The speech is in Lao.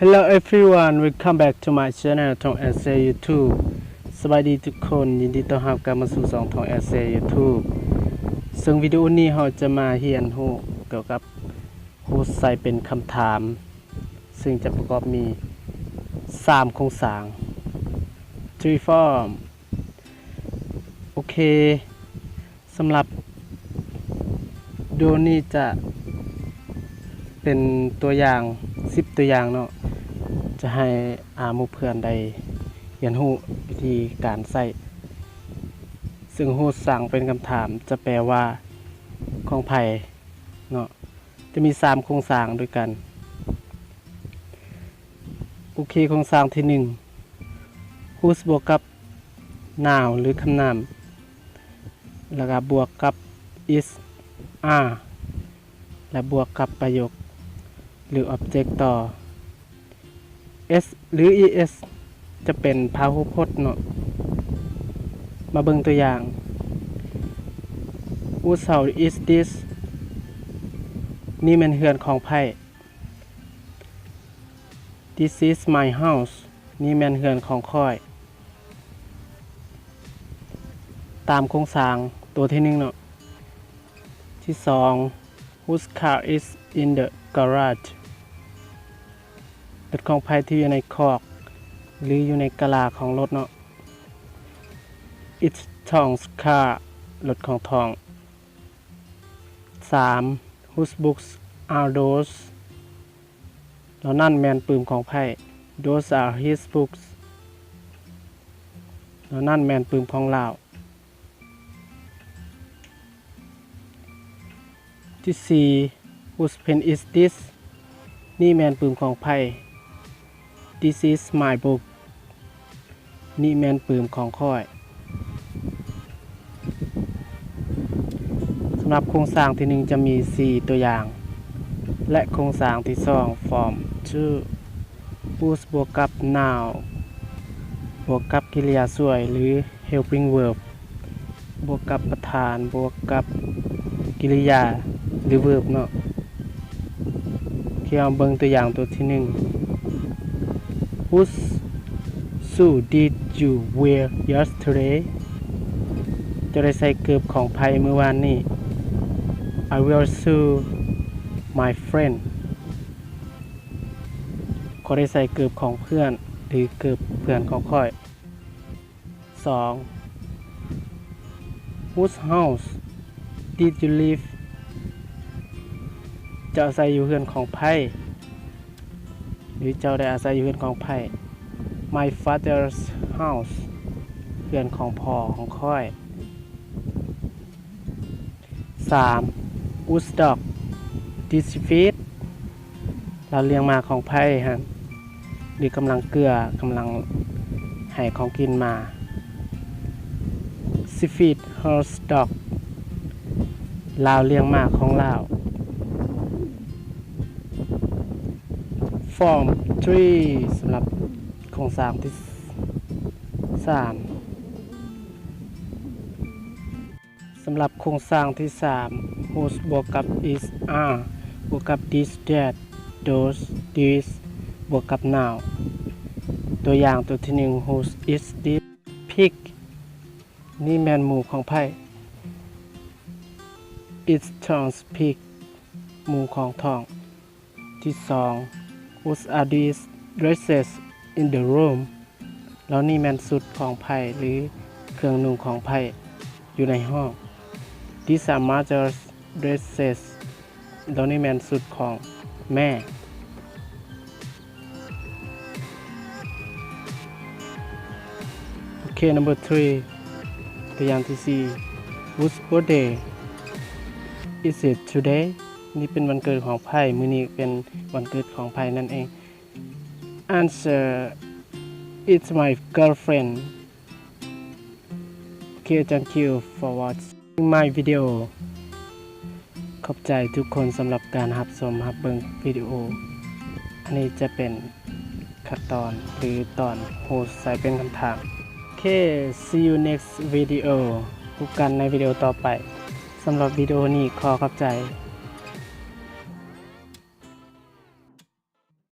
Hello everyone, welcome back to my channel ທ່ອງແອເຊຍ YouTube. ສະບາຍດີທຸກຄົນ, ຍິນດີຕ້ອນຮັບກັບມາສູ່ຊ່ອງທ່ອງແອເຊຍ YouTube. ເຊິ່ງວິດີໂອນີ້ເຮົາຈະມາຮຽນຮູ້ກ່ຽວກັບຮູບໃສ່ເປັນຄຳຖາມ, ເຊິ່ງຈະປະກອບມີສາມໂຄງສ້າງ, three form. ໂອເຄ, ສຳລັບໂດນີ້ຈະເປັນຕົວຢ່າງ ສິບຕົວຢ່າງເນາະ, ຈະໃຫ້ ອາ ໝູ່ເພື່ອນໄດ້ຮຽນຮູ້ວິທີການໃຊ້. ເຊິ່ງຮູບສ້າງເປັນຄຳຖາມຈະແປວ່າຂອງໃຜເນາະ, ຈະມີສາມໂຄງສ້າງດ້ວຍກັນ. ໂອເຄ, ໂຄງສ້າງທີໜຶ່ງ whose ບວກກັບ noun ຫຼື ຄຳນາມ ແລ້ວກໍບວກກັບ is, are ແລະ ບວກກັບປະໂຫຍກ ຫຼື object ຕໍ່ s ຫຼື es ຈະເປັນພາຫູກພົດເນາະ. ມາເບິ່ງຕົວຢ່າງ Whose house is this? ນີ້ແມ່ນເຮືອນຂອງໃຜ? This is my house. ນີ້ແມ່ນເຮືອນຂອງຂ້ອຍ. ຕາມໂຄງສ້າງຕົວທີໜຶ່ງເນາະ. ທີສອງ Whose car is in the garage? ລົດຂອງໃຜທີ່ຢູ່ໃນຄອກ ຫຼື ຢູ່ໃນກາລາຂອງລົດເນາະ? It's Tong's car. ລົດຂອງທອງ. ສາມ Whose books are those? ເຫຼົ່ານັ້ນແມ່ນປຶ້ມຂອງໃຜ? Those are his books. ເຫຼົ່ານັ້ນແມ່ນປຶ້ມຂອງລາວ. ທີສີ່ Whose pen is this? ນີ້ແມ່ນປຶ້ມຂອງໃຜ? This is my book. ນີ້ແມ່ນປຶ້ມຂອງຂ້ອຍ. ສຳລັບໂຄງສ້າງທີໜຶ່ງຈະມີສີ່ຕົວຢ່າງ ແລະ ໂຄງສ້າງທີສອງ form two, whose ບວກກັບ noun ບວກກັບກິລິຍາຊ່ວຍ ຫຼື helping verb ບວກກັບປະທານ ບວກກັບກິລິຍາ ຫຼື verb ເນາະ. ໂອເຄ, ເຮົາເບິ່ງຕົວຢ່າງຕົວທີໜຶ່ງ Whose shoe did you wear yesterday? ເຈົ້າໄດ້ໃສ່ເກີບຂອງໃຜມື້ວານນີ້? I wear shoe my friend. ຂ້ອຍໄດ້ໃສ່ເກີບຂອງເພື່ອນ ຫຼື ເກີບເພື່ອນຂອງຂ້ອຍ. ສອງ Whose house did you live? ເຈົ້າອາໄສຢູ່ເຮືອນຂອງໃຜ ຫຼື ເຈົ້າໄດ້ອາໄສຢູ່ເຮືອນຂອງໃຜ? My father's house. ເຮືອນຂອງພໍ່ຂອງຂ້ອຍ. ສາມ Whose dog did she feed? ລາວລ້ຽງໝາຂອງໃຜຫັ້ນ ຫຼື ກຳລັງເກືອ ກຳລັງໃຫ້ຂອງກິນໝາ? She feed her dog. ລາວລ້ຽງໝາຂອງລາວ. Form three ສຳລັບໂຄງສ້າງທີສາມ. ສຳລັບໂຄງສ້າງທີສາມ whose ບວກກັບ is, are ບວກກັບ this, that, those, these ບວກກັບ noun. ຕົວຢ່າງຕົວທີໜຶ່ງ Whose is this pig? ນີ້ແມ່ນໝູຂອງໃຜ? It's Tong's pig. ໝູຂອງທອງ. ທີສອງ Whose are these dresses in the room? ເຫຼົ່ານີ້ແມ່ນຊຸດຂອງໃຜ ຫຼື ເຄື່ອງນຸ່ງຂອງໃຜຢູ່ໃນຫ້ອງ? These are mother's dresses. ເຫຼົ່ານີ້ແມ່ນຊຸດຂອງແມ່. ໂອເຄ number three ຕົວຢ່າງທີສີ່ Whose birthday is it today? ນີ້ເປັນວັນເກີດຂອງໃຜ? ມື້ນີ້ເປັນວັນເກີດຂອງໃຜນັ້ນເອງ? Answer, it's my girlfriend. ໂອເຄ thank you for watching my video. ຂອບໃຈທຸກຄົນສຳລັບການຮັບຊົມຮັບເບິ່ງວິດີໂອ. ອັນນີ້ຈະເປັນຂັ້ນຕອນ ຫຼື ຕອນ Whose ໃສ່ເປັນຄຳຖາມ. ໂອເຄ see you next video. ພົບກັນໃນວິດີໂອຕໍ່ໄປ. ສຳລັບວິດີໂອນີ້ຂໍຂອບໃຈ.